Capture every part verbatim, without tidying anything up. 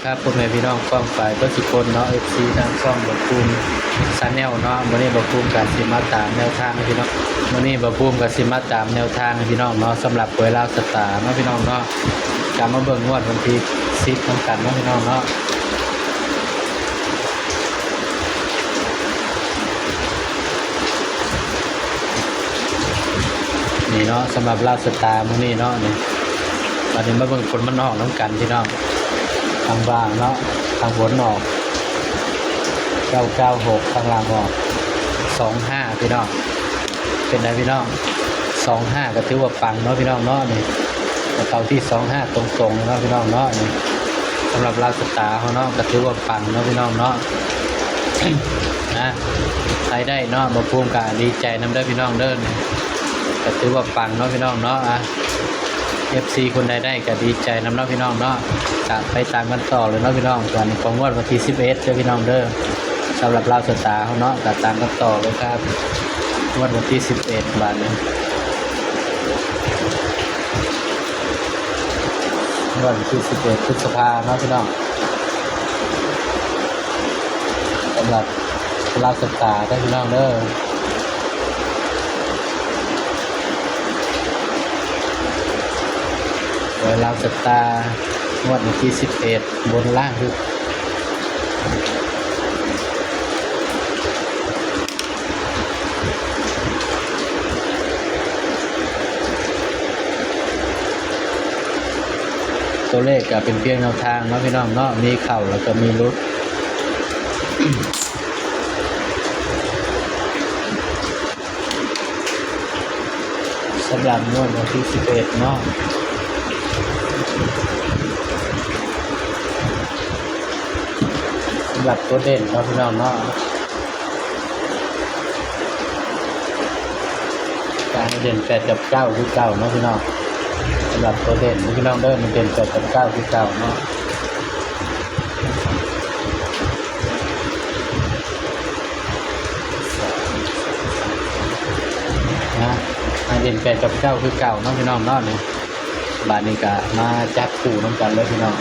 ครับ พ่อแม่พี่น้องป้องปายเบิดสุคนเนาะ เอฟซี ทางช่องบ่าวภูมิ Channel เนาะ มื้อนี้บ่าวภูมิก็สิมาตามแนวทางให้พี่น้อง มื้อนี้บ่าวภูมิก็สิมาตามแนวทางให้พี่น้องเนาะ สำหรับหวยลาวสตาร์เนาะพี่น้องเนาะ ก็มาเบิ่งงวดวันที่สิบนำกันเนาะพี่น้องเนาะ นี่เนาะ สำหรับลาวสตาร์มื้อนี้เนาะ นี่ บัดนี้มาเบิ่งผลมันออกนำกันพี่น้อง ข้างล่างเนาะ ข้างบนออก เก้าเก้าหก ข้างล่างออก สองห้า พี่น้อง เป็นไงพี่น้อง สองห้า ก็ถือว่าปังเนาะพี่น้องเนาะ นี่ ก็เข้าที่ สองห้า ตรงๆเลยเนาะพี่น้องเนาะ นี่ สำหรับลาวสตาร์เฮาเนาะ ก็ถือว่าปังเนาะพี่น้องเนาะ นะ ใครได้เนาะ บ่าวภูมิก็ดีใจนำเด้อพี่น้องเด้อ นี่ ก็ถือว่าปังเนาะพี่น้องเนาะ อ่ะ เอฟซี คนใดได้ก็ดีใจนำเนาะพี่น้องเนาะ ก็ไปตามกันต่อเลยเนาะพี่น้อง ส่วนของงวดวันที่สิบเอ็ดเด้อพี่น้องเด้อ สำหรับลาวสตาร์เฮาเนาะ ก็ตามกันต่อเลยครับ งวดวันที่สิบเอ็ด บาดนี้ งวดวันที่สิบเอ็ด พฤษภาเนาะพี่น้อง สำหรับลาวสตาร์เด้อพี่น้องเด้อ โดยลาวสตาร์ งวดวันที่สิบเอ็ด บนล่างคือ ตัวเลขก็เป็นเพียงแนวทางเนาะพี่น้องเนาะ มีเข้าแล้วก็มีหลุด สำหรับงวดวันที่สิบเอ็ดเนาะ สำหรับตัวเด่นเนาะพี่น้องเนาะ การเด่นแปดกับเก้าคือเก่าเนาะพี่น้อง สำหรับตัวเด่นพี่น้องเด้อ มันเด่นแปดกับเก้าคือเก่าเนาะ นะ ให้เด่นแปดกับเก้าคือเก่าเนาะพี่น้องเนาะ นี่ บาดนี้ก็มาจับคู่นำกันเลยพี่น้อง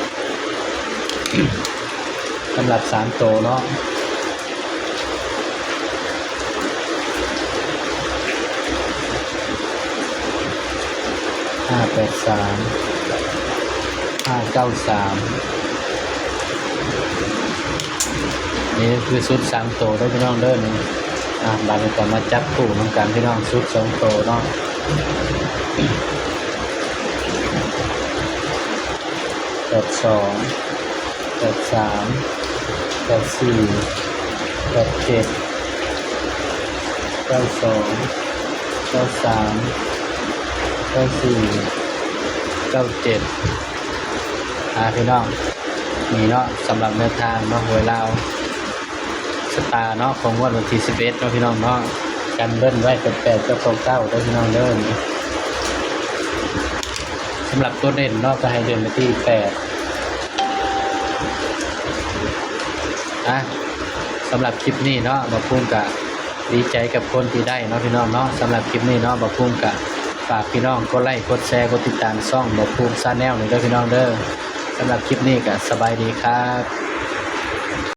สำหรับสามตัวเนาะ ห้าแปดสาม ห้าเก้าสาม นี่คือชุดสามตัวเด้อพี่น้องเด้อ นี่ อ่ะ บาดนี้ก็มาจับคู่นำกันพี่น้อง ชุดสองตัวเนาะ แปดสอง แปดสาม แปดสี่ แปดเจ็ด เก้าสอง เก้าสาม เก้าสี่ เก้าเจ็ด อ่าพี่น้อง นี่เนาะ สำหรับแนวทางเนาะ หวยลาวสตาร์เนาะ ของงวดวันที่สิบเอ็ดเนาะพี่น้องเนาะ กันเบิ้ลไว้แปดแปดกับเก้าเก้าเด้อพี่น้องเด้อ สำหรับตัวเด่นเนาะ ก็ให้เด่นไปที่แปด อ่ะ สำหรับคลิปนี้เนาะ บ่าวภูมิก็ดีใจกับคนที่ได้เนาะพี่น้องเนาะ สำหรับคลิปนี้เนาะ บ่าวภูมิก็ฝากพี่น้องกดไลค์ กดแชร์ กดติดตามช่องบ่าวภูมิ Channel นี่เด้อพี่น้องเด้อ สำหรับคลิปนี้ก็สบายดีครับ